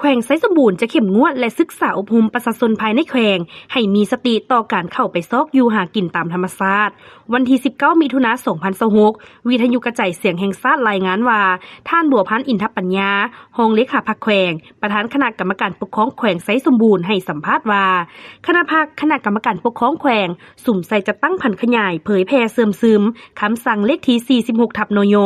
ແຂວງໄຊສົມບູນຈະເຂັ້ມງວດ ແລະ ສຶກສາອົບຮົມປະຊາຊົນພາຍໃນແຂວງ ໃຫ້ມີສະຕິຕໍ່ການເຂົ້າໄປຊອກຢູ່ຫາກິນຕາມທຳມະຊາດ. ວັນທີສິບເກົ້າ ມິຖຸນາ ສອງພັນຊາວຫົກ ວິທະຍຸກະຈາຍສຽງແຫ່ງຊາດລາຍງານວ່າ ທ່ານ ບົວພັນ ອິນທະປັນຍາ ຮອງເລຂາພັກແຂວງ, ປະທານຄະນະກຳມະການປົກຄອງແຂວງໄຊສົມບູນ ໃຫ້ສຳພາດວ່າ ຄະນະພັກຄະນະກຳມະການປົກຄອງແຂວງ ສຸມໃສ່ຈັດຕັ້ງຜັນຂະຫຍາຍເຜີຍແຜ່ເຊື່ອມຊຶມຄຳສັ່ງເລກທີສີ່ສິບຫົກ ທັບ ນຍ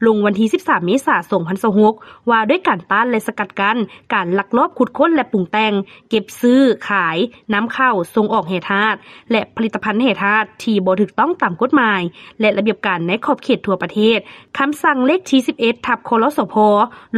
ລົງວັນທີສິບສາມ ເມສາ ສອງພັນຊາວຫົກ ວ່າດ້ວຍການຕ້ານ ແລະ ສະກັດກັ້ນການລັກລອບຂຸດຄົ້ນ ແລະ ປຸງແຕ່ງ, ເກັບຊື້, ຂາຍ, ນຳເຂົ້າ, ສົ່ງອອກແຮ່ທາດ ແລະ ຜະລິດຕະພັນແຮ່ທາດທີ່ບໍ່ຖືກຕ້ອງຕາມກົດໝາຍ ແລະ ລະບຽບການໃນຂອບເຂດທົ່ວປະເທດ. ຄຳສັ່ງເລກທີສິບເອັດ ທັບ ຄລສພ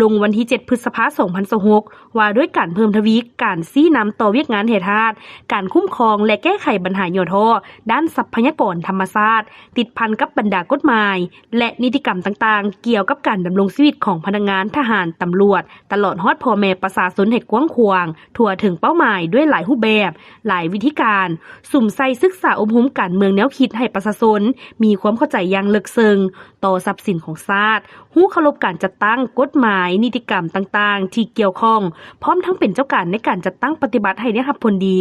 ລົງວັນທີເຈັດ ພຶດສະພາ ສອງພັນຊາວຫົກ ວ່າດ້ວຍການເພີ່ມທະວີການຊີ້ນຳຕໍ່ວຽກງານແຮ່ທາດ, ການຄຸ້ມຄອງ ແລະ ແກ້ໄຂບັນຫາຫຍໍ້ທໍ້ດ້ານຊັບພະຍາກອນທຳມະຊາດ, ຕິດພັນກັບບັນດາກົດໝາຍ ແລະ ນິຕິກຳຕ່າງໆ ກ່ຽວກັບການດຳລົງຊີວິດຂອງພະນັກງານ, ທະຫານ, ຕຳຫຼວດ, ຕະຫຼອດຮອດພໍ່ແມ່ປະຊາຊົນໃຫ້ກວ້າງຂວາງ, ທົ່ວເຖິງເປົ້າໝາຍດ້ວຍຫຼາຍຮູບແບບ, ຫຼາຍວິທີການ, ສຸມໃສ່ສຶກສາອົບຮົມການເມືອງແນວຄິດໃຫ້ປະຊາຊົນມີຄວາມເຂົ້າໃຈຢ່າງເລິກເຊິ່ງຕໍ່ຊັບສິນຂອງຊາດ, ຮູ້ເຄົາລົບການຈັດຕັ້ງ, ກົດໝາຍ, ນິຕິກຳຕ່າງໆທີ່ກ່ຽວຂ້ອງ, ພ້ອມທັງເປັນເຈົ້າການໃນການຈັດຕັ້ງປະຕິບັດໃຫ້ໄດ້ຮັບຜົນດີ.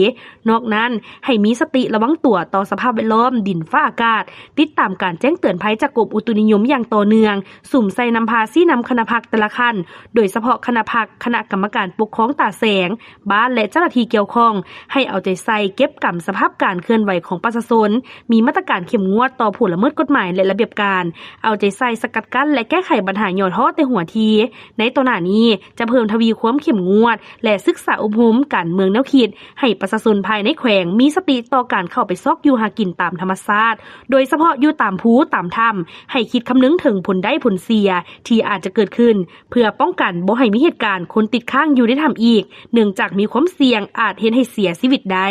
ນອກນັ້ນ, ໃຫ້ມີສະຕິລະວັງຕົວຕໍ່ສະພາບແວດລ້ອມ, ດິນຟ້າອາກາດ, ຕິດຕາມການແຈ້ງເຕືອນໄພຈາກກົມອຸຕຸນິຍົມຢ່າງຕໍ່ເນື່ອງ, ສຸມໃສ່ນຳພາຊີ້ນຳຄະນະພັກແຕ່ລະຂັ້ນ, ໂດຍສະເພາະຄະນະພັກ, ຄະນະກຳມະການປົກຄອງຕາແສງ, ບ້ານ ແລະ ເຈົ້າໜ້າທີ່ກ່ຽວຂ້ອງ ໃຫ້ເອົາໃຈໃສ່ເກັບກຳສະພາບການເຄື່ອນໄຫວຂອງປະຊາຊົນ, ມີມາດຕະການເຂັ້ມງວດຕໍ່ຜູ້ລະເມີດກົດໝາຍ ແລະ ລະບຽບການ, ເອົາໃຈໃສ່ສະກັດກັ້ນ ແລະ ແກ້ໄຂບັນຫາຫຍໍ້ທໍ້ແຕ່ຫົວທີ. ໃນຕໍ່ໜ້ານີ້ ຈະເພີ່ມທະວີຄວາມເຂັ້ມງວດ ແລະ ສຶກສາອົບຮົມການເມືອງແນວຄິດ ໃຫ້ປະຊາຊົນພາຍໃນແຂວງມີສະຕິຕໍ່ການເຂົ້າໄປຊອກຢູ່ຫາກິນຕາມທຳມະຊາດ, ໂດຍສະເພາະຢູ່ຕາມພູ, ຕາມຖ້ຳ, ໃຫ້ຄິດຄຳນຶງເຖິງຜົນໄດ້ຜົນເສຍທີ່ອາດຈະເກີດຂຶ້ນ, ເພື່ອປ້ອງກັນບໍ່ໃຫ້ມີເຫດການຄົນຕິດຄ້າງຢູ່ໃນຖ້ຳອີກ, ເນື່ອງຈາກມີຄວາມສ່ຽງອາດເຮັດໃຫ້ເສຍຊີວິດໄດ້.